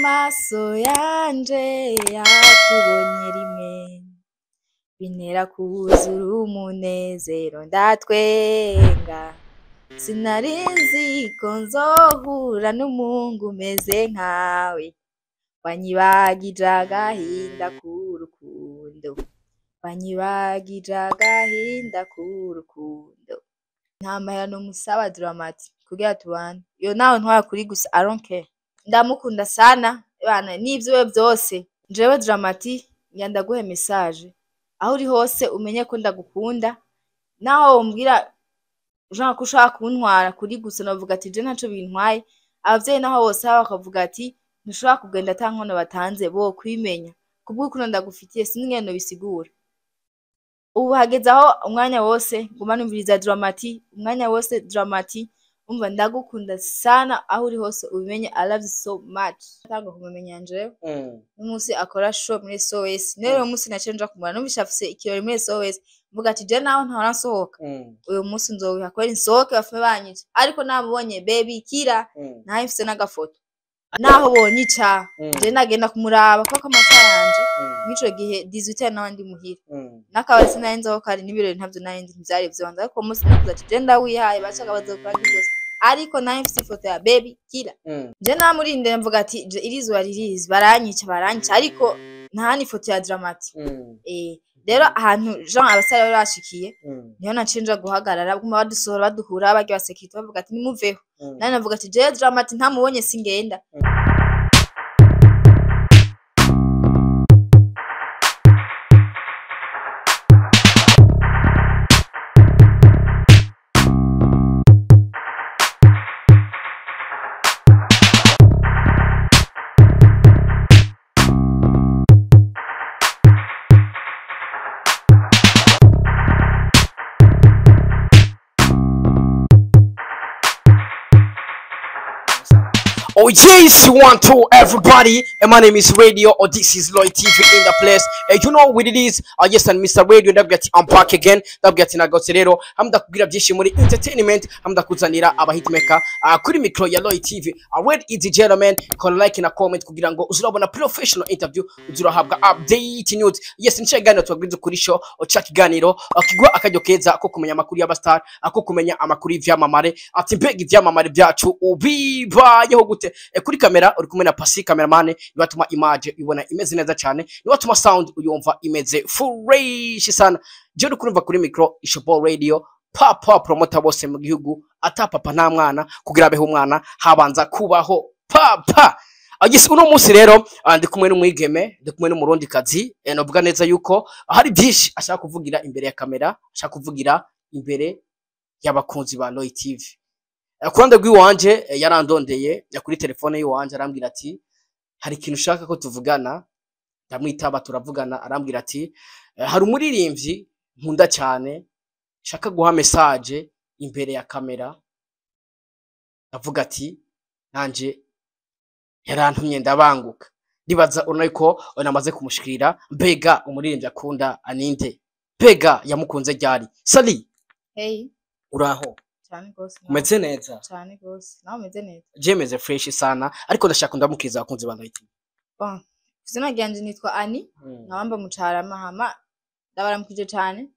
Amaso yanje yakubonye rimwe, bintera kuzura umunezero, ndatwenga. Sinari nzi ko nzohura n'umuhungu umeze nkawe, wanyibagije agahinda k'urukundo, wanyibagije agahinda k'urukundo. Nta mahera nomusaba Dramati kugira tubane, iyo nawe ntwara kuri gusa, I don't care. Ndamukunda sana bana n'ivyiwe vyose. Jewe Dramati ngira ndaguhe message, aho uri hose umenye ko ndagukunda, naho wombwira genre ko ushaka kuntwara kuri gusa, novuga ati je ntaco bintwaye. Abavyeyi naho bosaba bakavuga ati ntushobora kugenda ata nkono batanze, bokwimenya kubw'urukundo ndagufitiye, sinzi ingene nobisigura. Ubu hageze aho umwanya wose nguma numviriza Dramati, umwanya wose Dramati. Umva, ndagukunda sana, aho uri hose ubimenye, I love you so much. Tanga kumumenya jewe n'umunsi akora show muri SOS, rero uwo munsi naciye nja kumubona, numvise afise ikirori muri SOS, mvuga ati je naho ntahora nsohoka, uyu munsi nzowiha kubera insohoke bafume banyica. Ariko namubonye Baby Kira, nawe mfise n'agafoto, naho bonyica je nagenda kumuraba, kuko amasaha yanje mw'ico gihe 18 naho ndi muhira, n'akabari sinari nzi aho kari, n'ibirori ntavyo nari nzi, ntivyari vyonze. Ariko uwo munsi navuze ati je ndawihaye, bacaga bazokora byose, ariko nawe mfise ifoto ya Baby Kira. Je namurindira, mvuga ati je irizuba ririzi, baranyica baranyica, ariko nta n'ifoto ya Dramati. Rero ahantu Jean abasare bari bashikiye, niho naciye nja guhagarara, baguma badusohora, baduhura, barya ba sécurité bavuga ati nimuveho. Nanje navuga ati jewe Dramati ntamubonye singenda. Oh yes, one, two, everybody. And my name is Radio, or this is Lloyd TV in the place. And you know what it is. Yes, and Mr. Radio, ndabwira ati I'm back again. Ndabwira ati nagarutse rero. Hamda kugira byinshi muri entertainment, hamda kuzanira aba hitmaker kuri micro ya Lloyd TV. Ladies and gentlemen, kora like na comment kugira ngo uzurabona professional interview, uzurahabwa update news. Yes, ni kiganiro tubabwiza kuri show, cha kiganiro kiguha akaryo keza ko kumenya amakuru y'abastar, ako kumenya amakuru y'ivyamamare. Ati mbega ivyamamare byacu ubibayeho gute? Kuri kamera uri kumwe na Pasi cameraman, nibatuma image ibona imeze neza cyane, nibatuma sound uyumva imeze fresh sana. Je uri kurumva kuri micro Ishobo Radio, papa promoter bose mu gihugu, ata papa nta mwana, kugira abeho umwana habanza kubaho papa. Agise uno munsi rero ndi kumwe n'umwigeme, ndi kumwe n'umurundi kazi, novuga neza yuko hari byinshi ashaka kuvugira imbere ya kamera, ashaka kuvugira imbere y'abakunzi ba Roy TV. Ku ruhande rw'iwanje yarandondeye kuri telefone y'iwanje, arambwira ati hari ikintu ushaka ko tuvugana. Ndamwitaba, turavugana, arambwira ati hari umuririmbyi nkunda cyane nshaka guha message imbere ya kamera. Ndavuga ati nanje yarantumye ndabanguka, ndibaza urabona ko namaze kumushikira. Mbega umuririmbyi akunda aninde? Mbega yamukunze ryari? Sali. Hey. Uraho? Cyane gose. Umeze neza? Cyane gose, nawe umeze neza? Je meze fresh sana, ariko ndashaka ndamukiza abakunzi ba Roy TV. Bon, izina ryanje nitwa Ani, nkabamba mu Carama, hama ndabaramukije cane.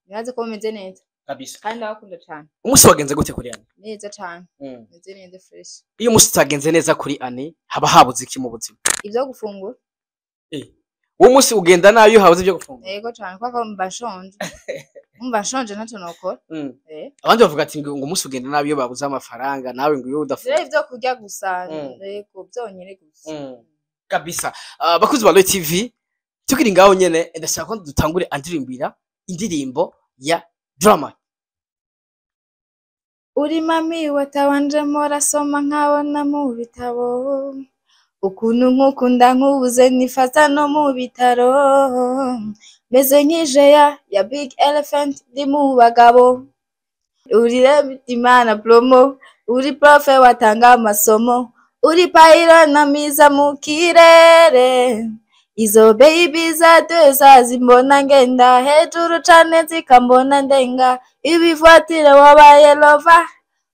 Nibaze ko mumeze neza. Kabisa. Kandi ndabakunda cane. Umunsi wagenze gute kuri Ani? Neza cane, meze neza, fresh. Iyo umunsi utagenze neza kuri Ani, haba habuze iki mu buzima? Ivyo gufungura. Uwo munsi ugenda nabi iyo habuze ibyo gufungura? Yego cane, kuko mba nshonje, mba nshonje, ntaco nokora. Abandi bavuga ati ngo umunsi ugenda nabi iyo babuze amafaranga, nawe ngo iyo udafungura? Rero ivyo kurya gusa. Yego, vyonyene gusa. Kabisa. Bakuzi ba Roy TV, tukiri ngaho nyene, ndashaka ko dutangure andirimbira indirimbo ya Drama. Uri mami watabanje, murasoma nkabona mu bitabo ukuntu nkukunda, nkubuze nifata no mu bitaro, meze nk'ijeya ya big elephant ndi mu bagabo. Uri Imana promo, uri prof watanga amasomo, uri pilot na miza mu kirere. Izo baby za deza zimbona ngenda hejuru cane, zikambona ndenga ibivatire, wabaye lova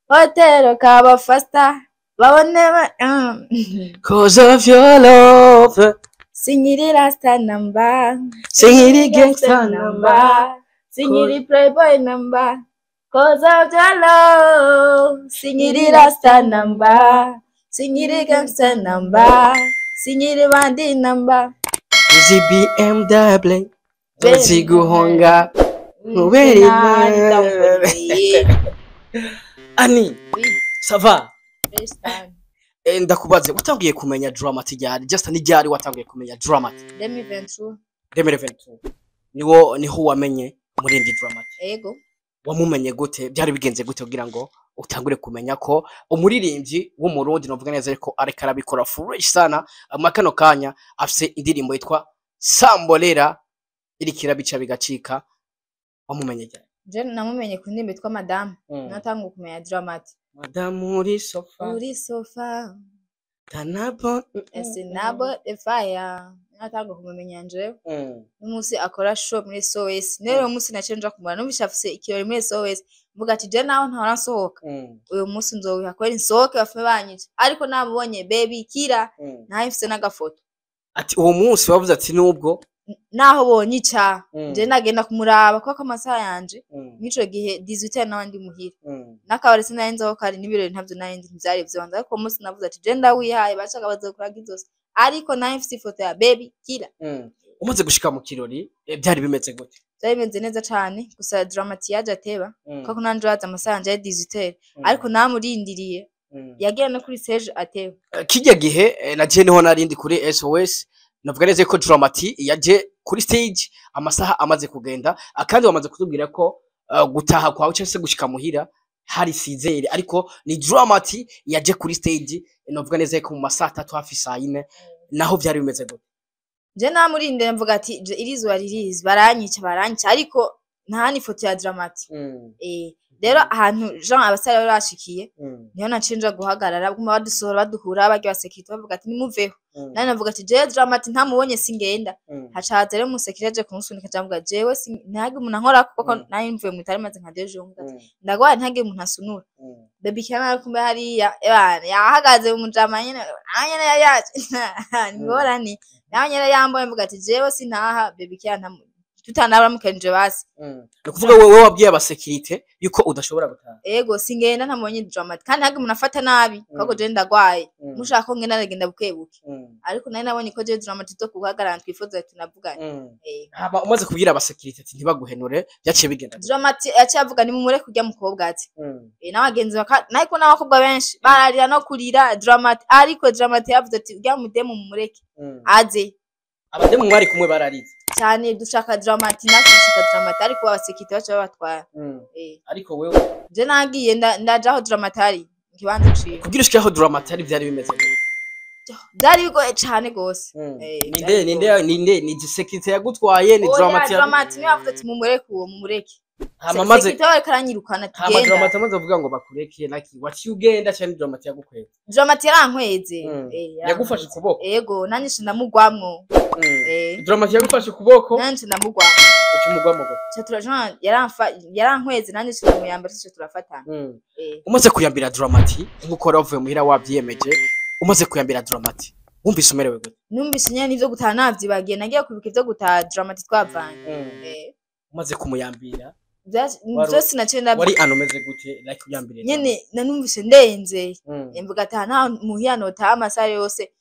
hotelo kaba fasta. Babone Cause of your love. Sinkiri rasta namba. Sinkiri gangster namba. Sinkiri playboy namba. Cause of your love. Sinkiri rasta namba. Sinkiri gangster namba. Sinkiri bandi namba. Izi BMW ziguhonga Kubera Imana. Ani, ça va? Ndakubaze, watangiye kumenya Dramati ryari? Just ni ryari watangiye kumenya Dramati? 2023. 2022 niwo niho wamenye umuririmbyi Dramati? Ego. Wamumenye gute? Byari bigenze gute kugira ngo utangure kumenya ko umuririmbyi w'Umurundi, novuga neza ko ariko arabikora fresh sana mu kano kanya, afise indirimbo yitwa Sambolera iriko irabica bigacika? Wamumenye ryari? Je namumenye ku ndirimbo yitwa Madame. Natanguye kumenya Dramati. Madamu uri sofa. Uri sofa. Tanabo. Ese nabo the fire. Natanguye kumumenya njewe. N'umunsi akora show muri SOS. Rero uwo munsi naciye nja kumubona, numvise afise ikirori muri SOS. Mvuga ati je naho ntahora nsohoka. Uyu munsi nzowiha kubera nsohoke bafume banyica. Ariko namubonye Baby Kira, nawe mfise n'agafoto. Ati uwo munsi wavuze ati nubwo Naho bonyica, je nagenda kumuraba kuko amasaha yanje mw'ico gihe 18 nawe ndi muhira. N'akabari sinari nzi aho kari, n'ibirori ntavyo nari nzi, ntivyari vyibanze. Ariko uwo munsi navuze ati je ndawihaye, bashaka bazokuraga inzosi. Ariko nawe mfise ifoto ya Baby Kira. Umaze gushika mu kirori, byari bimeze gute? Byari bimeze neza cane, gusa Dramati yaje ateba kuko nanje urazi amasaha yanje yari 18, ariko namurindiriye, yagiye no kuri stage ateba. Kijya gihe na je niho narindi kuri SOS. Navuga neza ko Dramati yaje kuri stage amasaha amaze kugenda, kandi wamaze kutubwira ko gutaha kwawe cyangwa se gushika muhira hari sizere, ariko ni Dramati yaje kuri stage, navuga neza ko mu masaha 3, hafi saa 4. Naho byari bimeze gute? Je namurindiriye, mvuga ati je iri zuba ririzi, baranyica baranyica, ariko nta n'ifoto ya Dramati. Rero ahantu Jean abasare bari bashikiye niho naciye nja guhagarara, baguma badusohora, baduhura, barya abasekirite bavuga ati nimuveho. Nanje navuga ati jewe Dramati ntamubonye singenda. Haca haza rero umusekirite aje kunsunika, aca avuga jewe ntihagire umuntu ankorako kuko nari mvuye mu bitaro maze nka 2 jours. Mvuga ati ndagwaye, ntihagire umuntu asunura. Baby Kira nawe kumbe hariya ebana yahagaze mu mujama nyene, nawe nyene yari yaje, ni ngorane, nawe nyene yambaye. Mvuga ati jewe sintaha Baby Kira tutanabaramukenje basi. Ni ukuvuga wowe wabwiye abasekirite yuko udashobora gutaha? Ego, singenda ntamubonye Dramati, kandi ntihagire umuntu afata nabi kuko jewe ndagwaye. Mushaka ko ngenda, ndagenda bukebuke, ariko nari nabonye ko jewe Dramati zo guhagarara twifuza tunavugane. Hama umaze kubwira abasekirite ati ntibaguhenure, byaciye bigenda gute? Dramati yaciye avuga nimumureke urya mukobwa ati n'abagenzi baka ariko n'abakobwa benshi bararira no kurira Dramati, ariko Dramati yavuze ati urya mudemu mumureke aze. Abademu mwari kumwe bararize? Cyane, dushaka Dramati, natwe dushaka Dramati, ariko abasekirite baca babatwara. Ariko wewe? Je nagiye ndaja aho Dramati ari mu kibanza ciwe. Kugira ushike aho Dramati ari byari bimeze gute? Byari bigoye cane gose. Ninde? Byari Ninde? bigoye. Ninde? Ni sekirite yagutwaye? Ni Oya, Dramati Dramati niwe yavuze ati mumureke uwo, mumureke. Hama maze Sekirite bariko aranyirukana ati hama genda. Dramati amaze kuvuga ngo bakureke, like waciye ugenda cyane? Dramati yagukweze? Dramati yarankweze. Yagufashe Yarankweze. ukuboko? Ego, nanje nca ndamugwamwo. Dramati yagufashe ukuboko? Nanje ndamugwamwo. Uca umugwamo gute? Ca turaja, yarankweze, nanje nca ndamuyambara, tuca turafatana. Umaze kuyambira Dramati, nkuko wari wavuye muhira wabyiyemeje, umaze kuyambira Dramati wumvise umerewe gute? Numvise nyene n'ivyo gutaha navyibagiye, nagiye kwibuka ivyo gutaha Dramati twavanye. Umaze kumuyambira Vyose naciye wari ano umeze gute, like uyambiriye? Nyene nanumvise ndenze. Mvuga ati aha nta muhira notaha, amasaha yose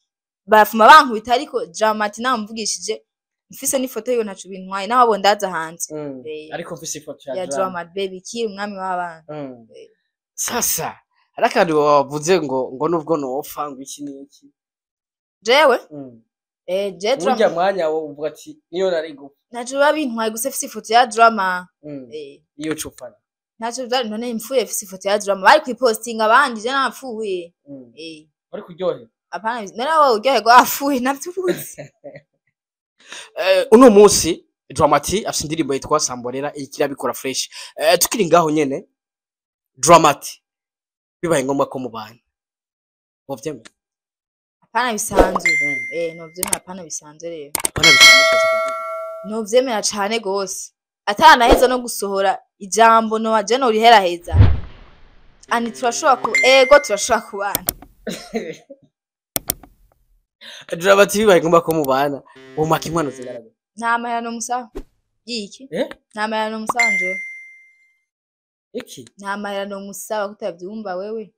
barafuma bankubita, ariko Dramati namuvugishije mfise n'ifoto yiwe ntaco bintwaye, naho abo ndaza hanze. Ariko mfise ifoto ya Ya Drama. Dramati, Baby Kira, umwami w'abana. Sasa hari akantu wavuze ngo nubwo nopfa ngo iki n'iki. Jewe je Murya Drama mwanya wo uvuga ati niyo nari gupfa. Ntaco biba bintwaye, gusa mfise ifoto ya Drama. Iyo cupfana. Ntaco vyari, none mpfuye mfise ifoto ya Drama bari kwipostinga abandi, je napfuye. Wari kuryoherwa? Apana, none wowe uryoherwa wapfuye navyo ubuzi. Uno munsi Dramati afise indirimbo yitwa Samborera iriko irabikora fresh. Tukiri ngaho nyene, Dramati bibaye ngombwa ko mubana, wovyemera? Apana bisanzwe. Novyemera, apana bisanzwe rero. Apana bisanzwe ushatse kuvuga? Novyemera cane gose, ataranaheza no gusohora ijambo no je noriheraheza ani turashobora ku ego turashobora kubana. Drama T bibaye ngombwa ko mubana, womaka inkwano zingana gute? Nta mahera nomusaba yiki. Eh? Nta mahera nomusaba njewe. Iki? Nta mahera nomusaba, kutavyumva wewe?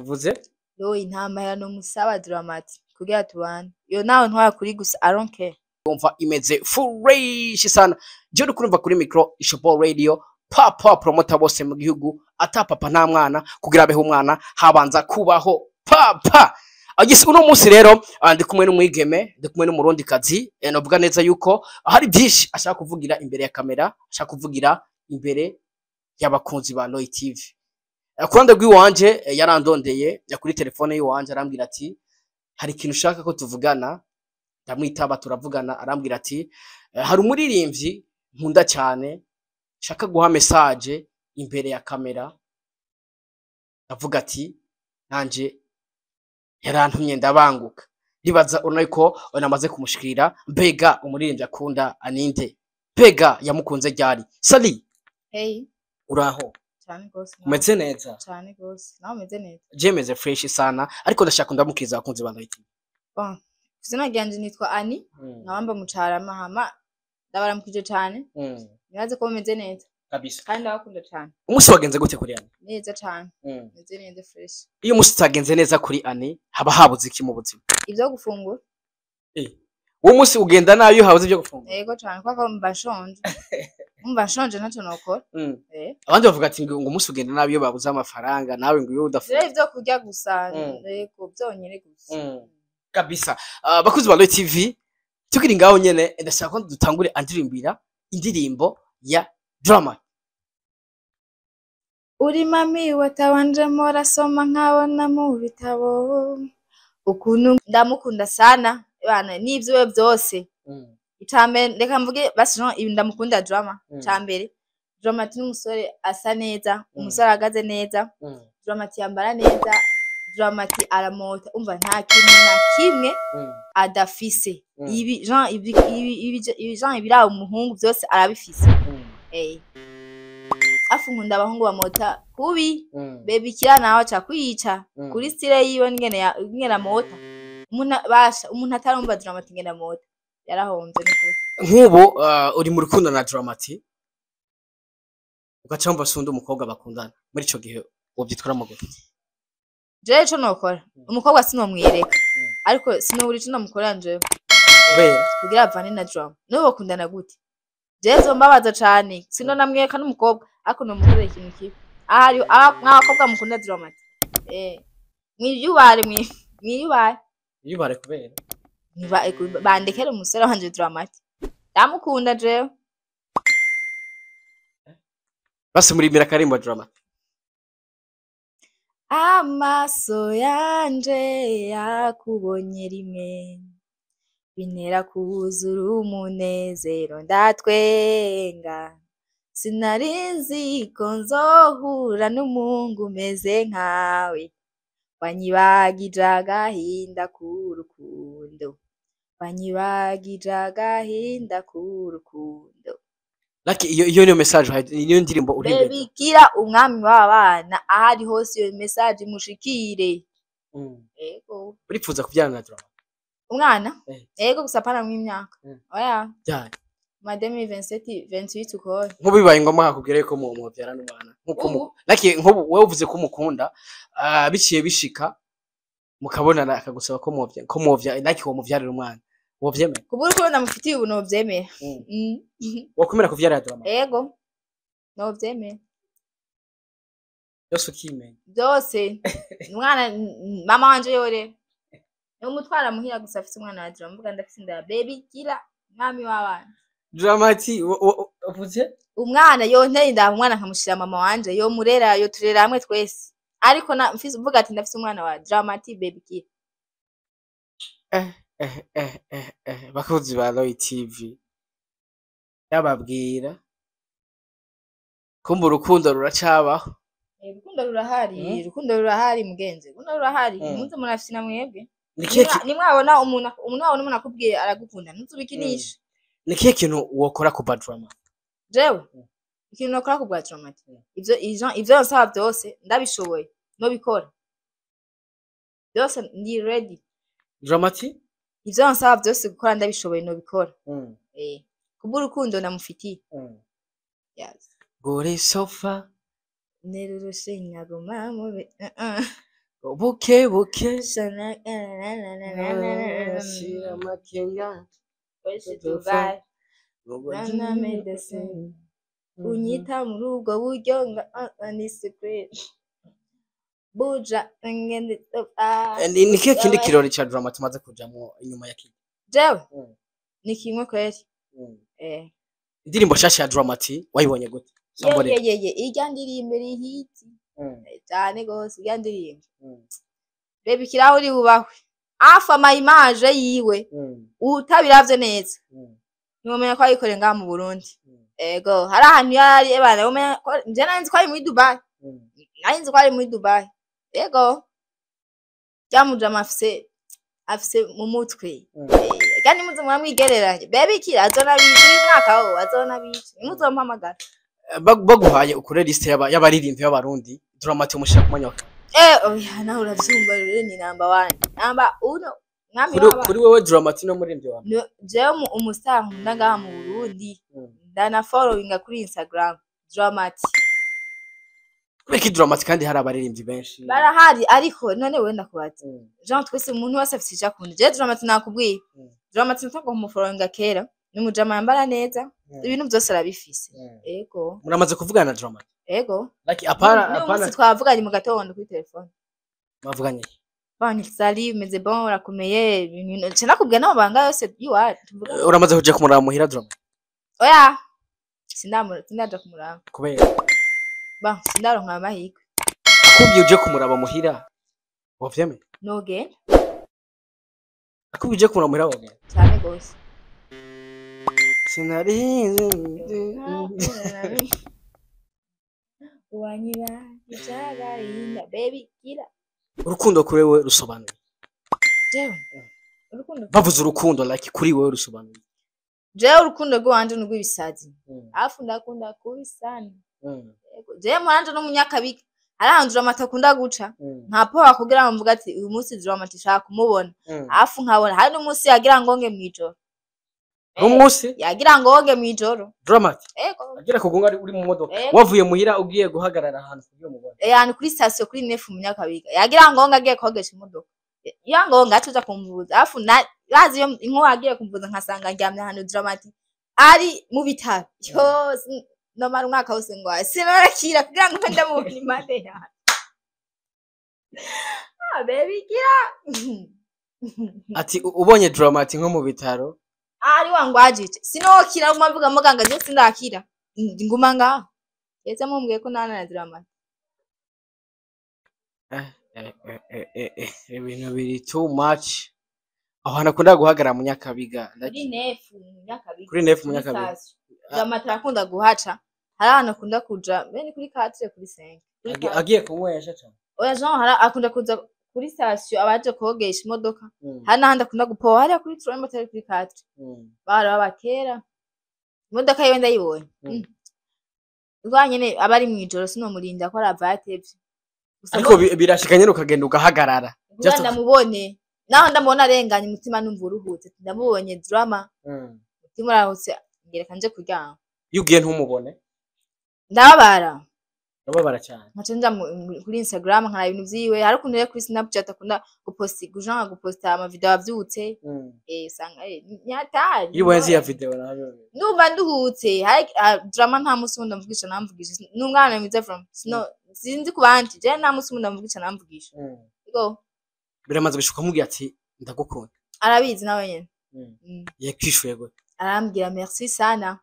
Uvuze? Royi, nta mahera nomusaba Drama T kugira tubane, yo nawe ntwara kuri gusa, I don't care. Umva, imeze fresh sana. Je, uri kurumva kuri micro Ishopo Radio, papa promoter bose mu gihugu. Ata papa nta mwana, kugira abeho umwana habanza kubaho papa. Agise uno munsi rero, ndi kumwe n'umwigeme, ndi kumwe n'umurundikazi. Novuga neza yuko hari byinshi ashaka kuvugira imbere ya kamera, ashaka kuvugira imbere y'abakunzi ba Roy TV. Ku ruhande rw'iwanje, yarandondeye ya kuri telefone y'iwanje, arambwira ati hari ikintu ushaka ko tuvugana. Ndamwitaba, turavugana. Arambwira ati hari umuririmbyi nkunda cyane, nshaka guha message imbere ya kamera. Ndavuga ati nanje yarantumye ndabanguka. Ndibaza urabona ko namaze kumushikira. Mbega umuririmbyi akunda aninde? Mbega yamukunze ryari? Sali. Hey. Uraho? Cyane gose. Umeze neza? Cyane gose, nawe umeze neza? Je meze fresh sana, ariko ndashaka ndamukiza abakunzi ba Roy TV. Bon, izina ryanje nitwa Ani, nkabamba mu Carama. Hama ndabaramukije cane. Nibaze ko mumeze neza. Kabisa. Kandi ndabakunda cane. Umunsi wagenze gute kuri Ani? Neza cane, meze neza, fresh. Iyo umunsi utagenze neza kuri Ani, haba habuze iki mu buzima? Ivyo gufungura. Uwo munsi ugenda nabi iyo habuze ibyo gufungura? Yego cane, kubera mba nshonje, mba nshonje, ntaco nokora. Abandi bavuga ati ngo umunsi ugenda nabi iyo babuze amafaranga, nawe ngo iyo Rero udafunga. Ivyo kurya gusa. Yego, vyonyene gusa. Kabisa. Bakuzi ba Roy TV, tukiri ngaho nyene, ndashaka ko dutangure andirimbira indirimbo ya Drama. Uri mami watabanje, murasoma nkabona mu bitabo ukuntu ndamukunda sana bana n'ivyiwe byose. Icambere, reka mvuge basi no ibi ndamukunda Drama. Icambere, Drama T n'umusore asa neza, umusore ahagaze neza. Drama T yambara neza, Drama T aramota. Umva, nta kintu na kimwe adafise. Ibi Jean, ibi ibi ibi ibi Jean, ibiraba umuhungu byose arabifise. Afu nkunda abahungu bamota kubi. Baby Kira nawe aca kwica kuri style yiwe ingene amota. Umuntu basha, umuntu atarumva Drama T ingene amota yarahomvye n'ukuri. Nk'ubu uri mu rukundo na Drama T, ugaca wumva sunda umukobwa bakundana, muri ico gihe wovyitwaramo gute? Jewe ico nokora, umukobwa sinomwereka, ariko sinobura ico nomukorera njewe. Kubera? Kugira avane na Drama. Niwe bakundana gute? Jewe zombabaza cane, sinonamwereka n'umukobwa, ariko nomukorera ikintu kibi ahari. Mw'abakobwa mukunda Drama T, mwiyubare, mwiyubare. Yubare kubera? Bandekere umusore wanje Drama T, ndamukunda jewe. Basi murimira akarimbo Drama T. Amaso yanje yakubonye rimwe, bintera kuzura umunezero, ndatwenga. Sinari ko nzohura n'umuhungu umeze nkawe, wanyibagije agahinda k'urukundo, wanyibagije agahinda k'urukundo. Lucky, iyo niyo message uhaye, niyo ndirimbo uririmba? Baby Kira, umwami w'abana, aho ari hose iyo message imushikire. Ego. Uripfuza kubyarana na Drama? Umwana? Eh. Ego, gusa apana mw'imyaka. Oya. Ryari? Ma 2027, 28 ukora. Nk'ubu bibaye ngombwa hakubwira yuko mu mubyarana umwana nkuko Ubu? Lucky, nk'ubu wowe uvuze ko umukunda, biciye bishika mukabonana akagusaba ko muvya, Lucky, wo muvyarira umwana, wovyemera? Kubura uko ndamufitiye ubu, novyemera. Wokwemera kuvyarira Drama? Ego, novyemera. Byose ukimenya? Byose. Umwana mama wanje yore umutwara muhira gusa afise umwana wa Drama, mvuga ndafise inda ya Baby Kira, umwami w'abana. Drama T uvuze? Umwana yonteye inda, umwana nkamushira mama wanje, yomurera, yoturera hamwe twese, ariko na mfise mvuga ati ndafise umwana wa Drama T, Baby Kira. Bakunzi ba Roy TV, yababwira kumva urukundo ruracabaho. Urukundo rurahari. Urukundo rurahari mugenzi, urukundo rurahari. Muze murafisina mwebwe. Ni kihe Nimwabona umuntu, wabona umuntu akubwiye aragukunda, ntuzubikinishe. Ni kihe kintu wokora ku Drama? Jewe ikintu nokora ku bwa Drama T, ivyo nsaba byose ndabishoboye nobikora. Byose ndi ready. Dramati. Ivyo ansaba byose gukora ndabishoboye, nobikora. Kubw'urukundo namufitiye. Yes. Gore sofa. Nerurushe nyaguma mube. Buke buke. Shana. Shira amakenga. Dubai. Nana medecine. Unyita muri ubwo buryo nga ni secret. Buja ngende. Ni kihe kindi kirori ca Drama tumaze kujamwo inyuma ya kiki? Jewe ni kimwe kweri. Indirimbo nshasha ya Dramati wayibonye gute? Somebody. Ye, irya ndirimbo iri hit cyane gose, irya ndirimbo. Reba ikirahuri wubahwe. Afa ama image yiwe utabiravye neza, ntiwomenya ko ayikoreye ngaha mu Burundi. Ego, hari ahantu yari ebana, womenya ko nje nari nzi ko ari muri Dubai. Nari nzi ko ari muri Dubai. Ego. Ryamujama afise mu mutwe. Kandi muze muramwigereranya. Baby kira azona bice uyu mwaka wo, azona bice. Nimuzompamagara. Baguhaye ukore liste y'abaririmbyi b'Abarundi, Dramati umushira ku mwanya wa Oya, nawe uravyumva rero, ni number one. Number uno. Mwami Kuri w'abana. Kuri wewe Dramati no muririmbyi wa mbere. Jewe umustar nkunda ngaha mu Burundi, ndana followinga kuri Instagram, Dramati. Kubera iki Dramati kandi hari abaririmbyi benshi? Barahari, ariko none wewe ndakubaza. Jean, twese umuntu wese afise icyo akunda. Jewe Dramati nakubwiye. Dramati natanga kumufollowinga kera. Ni umujama yambara neza. Ibintu byose arabifise. Ego. Muramaze kuvugana na Dramati? Ego. Like apana N'uyu apana munsi twavuganye mu gatondo kuri telefone. Mwavuganye? Bani sali, umeze bon, urakomeye, ibintu nca nakubwiye n'amabanga yose y'iwacu. Tuvuga. Uramaze kuja kumuraba muhira Dramati? Oya. Sindaja kumuraba. Kubera? Ba, sindaronka amahirwe. Akubwiye uje kumuraba muhira, wavyemeye? Nogenda. Akubwiye uje kumuraba muhira, wogenda? Cyane gose. Sinarizi. Wanyiba icyagahinda, baby kira. Urukundo kuri wewe rusobanuye? Jewe urukundo? Bavuze urukundo, like kuri wewe rusobanuye? Jewe urukundo rw'iwanje ni urw'ibisazi, afu ndakunda kubi sana. Yego, jewe muranje n'umunyakabiga arahanzura amata akunda guca nka powa kugira ngo mvuge ati uyu munsi Dramati shaka kumubona, afu nkabona hari n'umunsi yagira ngo nge mw'ijoro. N'umunsi? Yagira ngo nge mw'ijoro. Dramati? Ego. Agira kugunga uri mu modoka? Ego. Wavuye muhira ugiye guhagarara ahantu kugira umubone? Yani kuri station kuri nefu munyakabiga yagira ngo nge agiye kogesha imodoka, yangonga atuza kumvuza, afu na bazi iyo inkuba agiye kumvuza nkasanga ndyamye ahantu Dramati ari mu bitaro. Yo, nomara umwaka wose ngwaye sinorakira kugira ngo mbe ndamubona impande yawe. Ah, baby kira. Ati ubonye Dramati nko mu bitaro? Ari wangwajije sinokira, nguma mvuga muganga je sindakira, nguma ngaho yetse mumbwiye ko nana na Dramati. Ibintu biri too much aho hantu akunda guhagarara mu Nyakabiga. Kuri nefu Munyakabiga. Kuri nefu Munyakabiga. Dramati arakunda guhaca, hari ahantu akunda kuja bene kuri 4, kuri 5, kuri 4. Agiye kunywesha cyane? Oya, Jean hari akunda kuza kuri station abaje kogesha imodoka. Hari n'ahandi akunda gupoha hariya kuri Trembo, atari kuri 4. Bara baba kera imodoka yiwe ndayibonye. Rwa nyene aba ari mw'ijoro, sinomurinda ko arava yatevye. Gusa Ariko birashika nyene ukagenda ugahagarara kugira just ndamubone, naho ndamubona arenganye, umutima numva uruhutse, ndamubonye Drama, umutima uraruhutse, ngereka nje kuryama. Iyo ugiye ntumubone? Ndababara. Urababara cyane? Nkaca nja kuri Instagram nkaraba ibintu vyiwe. Hari ukuntu rero kuri Snapchat akunda guposta, guja guposta ama video avyutse, usanga nyatari. Iyo ubonye ziriya video nawe? Ndumva nduhutse. Hari Drama nta musi wundi ndamvugisha namvugisha, ni umwana mwiza from sino sinzi ku bandi, jewe nta musi wundi ndamvugisha namvugisha. Ego. Biramaze gushuka umubwira ati ndagukunda? Arabizi nawe nyene. Yakwishuye gute? Arambwira merci sana.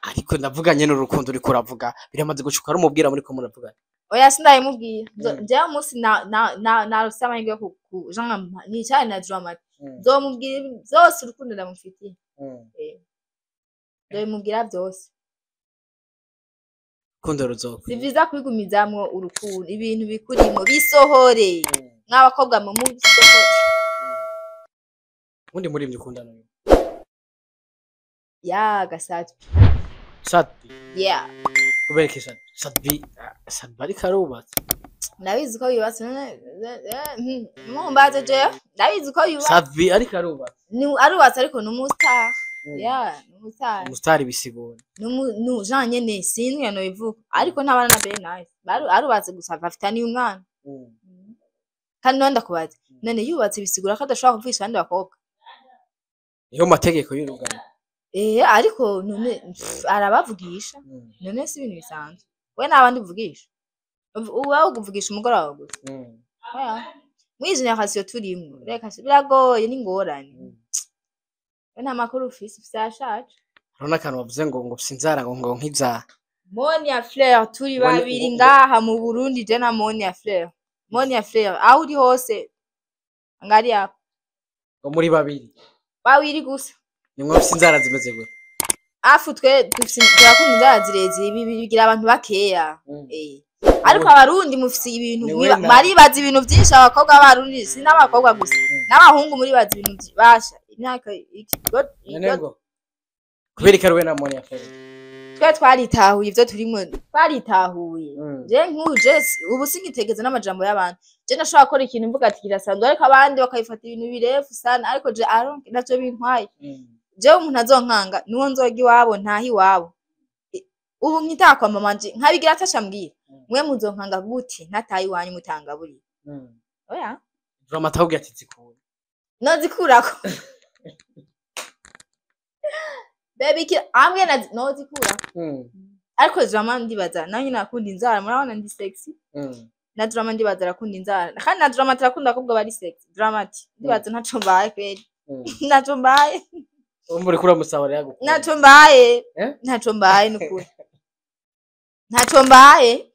Ariko ndavuga nyene urukundo uriko uravuga, biramaze gushuka rumubwira muri ko muravugana? Oya, sindabimubwira. Jewe umunsi na na na narose amahirwe yo ku Jean nicare na Drama, nzomubwira byose urukundo ndamufitiye. Nzobimubwira byose. Urukundo Si ruzokwiye. vyiza kwigumizamwo urukundo, ibintu bikurimo bisohore. Mw'abakobwa mwe, mubisohore. Ubundi muririmbyi ukunda n'uyu? Ya Gasatwi. Sadbi? Yeah. Kubera iki Sadbi? Sadbi, Sadbi ariko arubatse. Ndabizi ko yubatse. Mumbaze jewe, ndabizi ko yubatse. Sat-B ariko arubatse. Arubatse, ariko ni umustar. Yeah, ni umustar. Umustar bisigura? Nu Jean nyene, sinzi no bivuga, ariko ntabana na Ben Nice. Arubatse gusa, afitaniye umwana. Kandi none ndakubaza, none yubatse bisigura ko adashobora kuvugisha abandi bakobwa? Niyo mategeko y'urugano. Eh, ariko none arabavugisha. None si ibintu bisanzwe? We n'abandi uvugisha, uba uvugisha umugore wawe gusa? Oya, muri iyi generation turimwo, reka biragoye, n'ingorane. We nta makuru ufise yashaje. Hariho n'akantu bavuze ngo ufise inzara ngo nk'iza Monia Fleur, turi babiri ngaha mu Burundi, je na Monia Fleur. Monia Fleur, aho uri hose ngari hapo. Ngo muri babiri. Babiri gusa. Nimwe mufise inzara zimeze gute? Afu twe turakunda inzara zirezire, ibi bigira abantu bakeya. Eh. Ariko abarundi mufise ibintu baribaza ibintu vyinshi, abakobwa b'abarundi, si n'abakobwa gusa. N'abahungu muribaza ibintu basha. Imyaka iki None ngo kubera ko ari we na Monia Fleur? Twe twaritahuye ivyo turimwo, twaritahuye. Je nk'ubu, ubu singitegeza n'amajambo y'abantu. Je ndashobora gukora ikintu mvuga ati kirasanzwe, ariko abandi bakabifata ibintu birefu sana, ariko je I don't, ntacyo bintwaye. Jewe umuntu azonkanga nuwo nzoga iwabo, ntaha iwabo. Ubu nkitaha kwa mama nje nkabigira atacambwira. Mwe muzonkanga gute ntataye iwanyu mutangaburiye? Oya. Drama atahubwiye ati zikure. Nozikurako. Baby amwe na nozikurako. Ariko drama ndibaza nawe nyine akunda inzara, murabona ndi sexy. Na drama ndibaza arakunda inzara. Kandi na drama turakunda abakobwa bari sexy. Drama ati ndibaza ntaco mbaye kweri. Ntaco mbaye. Urumva uriko uramusaba rero agukunda. Ntaco mbaye. Eh? Ntaco mbaye nukuri. Ntaco mbaye.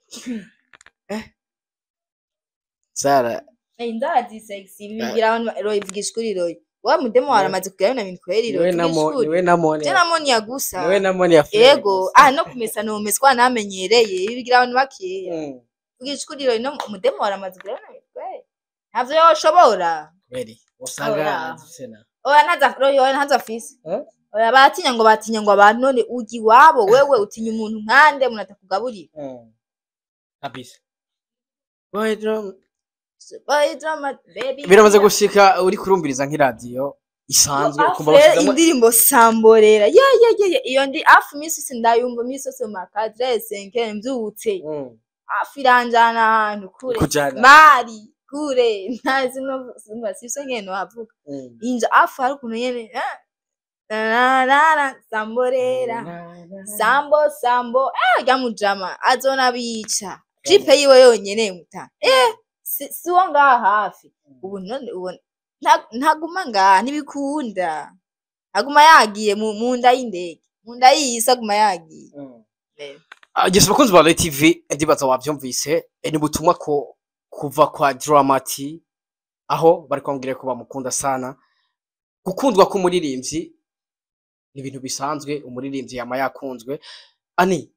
Sara. Inzara zi sexy bigira abantu. Roy, vugisha ukuri, Roy. Wa mudemo waramaze kugira bino bintu kweri, Roy? Niwe na Vugisha ukuri. Niwe na Monia. Je na Monia gusa. Niwe na Monia Fleur Yego, gusa. ah, no kumesa nomeswa namenyereye. Ibi bigira abantu bakeya. Vugisha ukuri, Roy, no mudemo waramaze kugira bino bintu kweri. Ntavyo yoshobora. Kweri usanga Oya. azifise na Oya, ntaza Roy, oya, ntaza afise. Eh? Oya, baratinya ngo batinya ngo abantu. None ujya iwabo wewe utinya umuntu nkande, umuntu atakugaburira? Kabisa. Boy drum. Boy drama baby. Biramaze gushika uri kurumviriza nk'iradiyo isanzwe ukumva Afu rero bashizemo indirimbo Samborera, ye ye ye ye, iyo ndi afu misi yose ndayumva, misi yose mu makadre senke mbyutse. Afu iranjana ahantu kure. Kujana. Mari kure, ntazi no sifise ngene nohavuga. Inja afu hari ukuntu nyene na na na samborera sambo sambo, rya mujama azona bica jipe yiwe yonyene muta, si wo ngaha hafi ubu. None ubu ntaguma ngaha, ntibikunda, aguma yagiye mu nda y'indege, mu nda y'isi aguma yagiye. Yes, bakunzi ba Royal TV, ndibaza wavyumvise. Ni butumwa ko kuva kwa Dramati, aho bari kwambwira ko bamukunda sana. Gukundwa k'umuririmbyi ni ibintu bisanzwe, umuririmbyi yama yakunzwe. Ani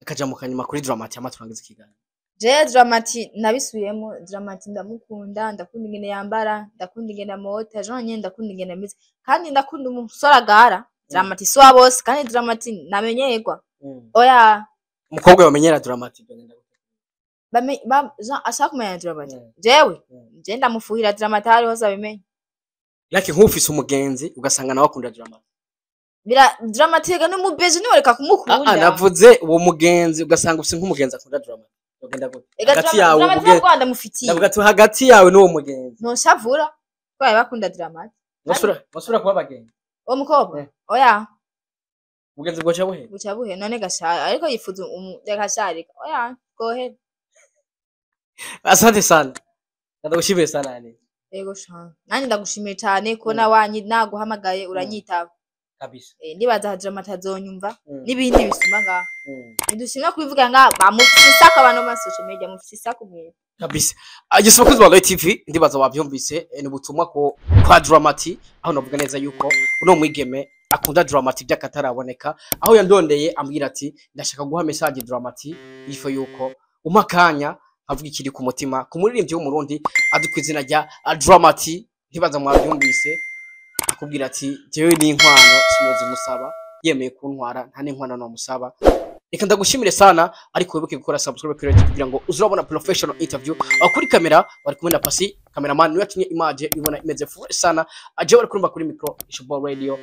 akaja mu kanyuma kuri Dramati yama turangiza ikiganiro. Je Dramati nabisubiyemo, Dramati ndamukunda, ndakunda ingene yambara, ndakunda ingene amota Jean nyene, ndakunda ingene ameze, kandi ndakunda umusore agara. Dramati si wa bose, kandi Dramati namenyerwa, oya. Umukobwa bamenyera Dramati byogenda gute? Jean ashaka kumenya Dramati? Jewe je ndamufuhira Dramati aho ari hose abimenye. Like nk'ufise umugenzi ugasanga nawe akunda Dramati. Bira Dramati rega n'umubeje, niworeka kumukunda. Navuze uwo mugenzi, ugasanga ufise nk'umugenzi akunda Dramati. Byogenda gute? Ega Hagati yawe Dramati umugenzi. ntabwo ndamufitiye. Ndavuga ati hagati yawe n'uwo mugenzi. Noshavura twaye bakunda Dramati. Basubira kuba abagenzi? Uwo mukobwa? Oya. Ubugenzi bwoca buhe? Buca buhe none gashara ariko yifuza gasharika, oya, gohera. Asante sana, ndagushimiye sana yani. Yego sha, nanjye ndagushimiye cyane kubona wanyi naguhamagaye uranyitaba. Kabisa. Ndibaza Dramati azonyumva n'ibindi bisumba ngaho. Ntidushimwa kubivuga ngaha, bamufise isako abantu mu social media, mufise isako mwebwe. Kabisa. Yes, bakunzi ba Royal TV, ndibaza wavyumvise. Ni ubutumwa ko kwa Dramati, aho navuga neza yuko uno mwigeme akunda Dramati by'akataraboneka, aho yandondeye ambwira ati ndashaka guha message Dramati ifo yuko umpa akanya avuga ikiri ku mutima ku muririmbyi w'umurundi azwi ku izina rya Dramati. Ntibaza mwavyumvise, akubwira ati jewe n'inkwano sinozimusaba, yemeye kuntwara nta n'inkwano nomusaba. Reka ndagushimire sana, ariko wibuke gukora subscribe kuri YouTube kugira ngo uzurabona professional interview. Aho kuri kamera bari kumwe na Pasi cameraman, niwe yatumye image ibona imeze fresh sana. Aje bari kurumva kuri micro Ishobora Radio,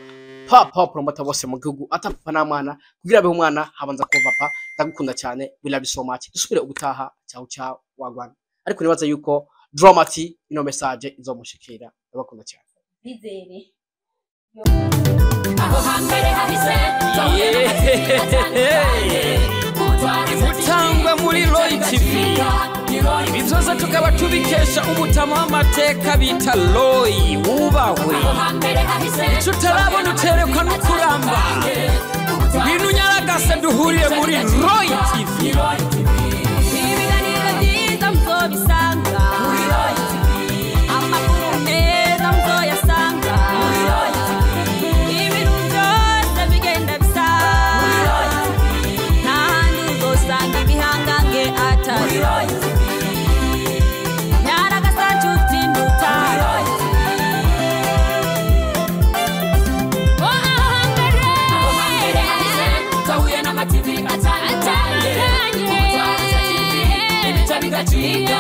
papa promoter bose mu gihugu, ata papa n'amwana kugira abeho umwana habanza kuba papa. Ndagukunda cyane, we love you so much. Dusubire ubutaha. Ciao ciao, wagwan. Ariko nibaza yuko Drama-T ino message izomushikira. Ndabakunda cyane. Bizere. Aho hambere hahise. Gutangwa muri Roy TV, ibi byose tukaba tubikesha umutama w'amateka bita Roy wubahwe. Icyo utarabona uterekwa no kuramba. Ngwino unyaragase duhurire muri Roy TV. Ibiganiro byiza muzobisanga, amakuru meza muzoyasanga, ibintu byose bigenda bisa. Nta handi uzosanga ibihangange atari Nyaragasa nshuti ndutaro. Oh, aho hambere Twahuye n'amativi atandukanye, atandukanye. Ubutwara TV, ibica bigacika.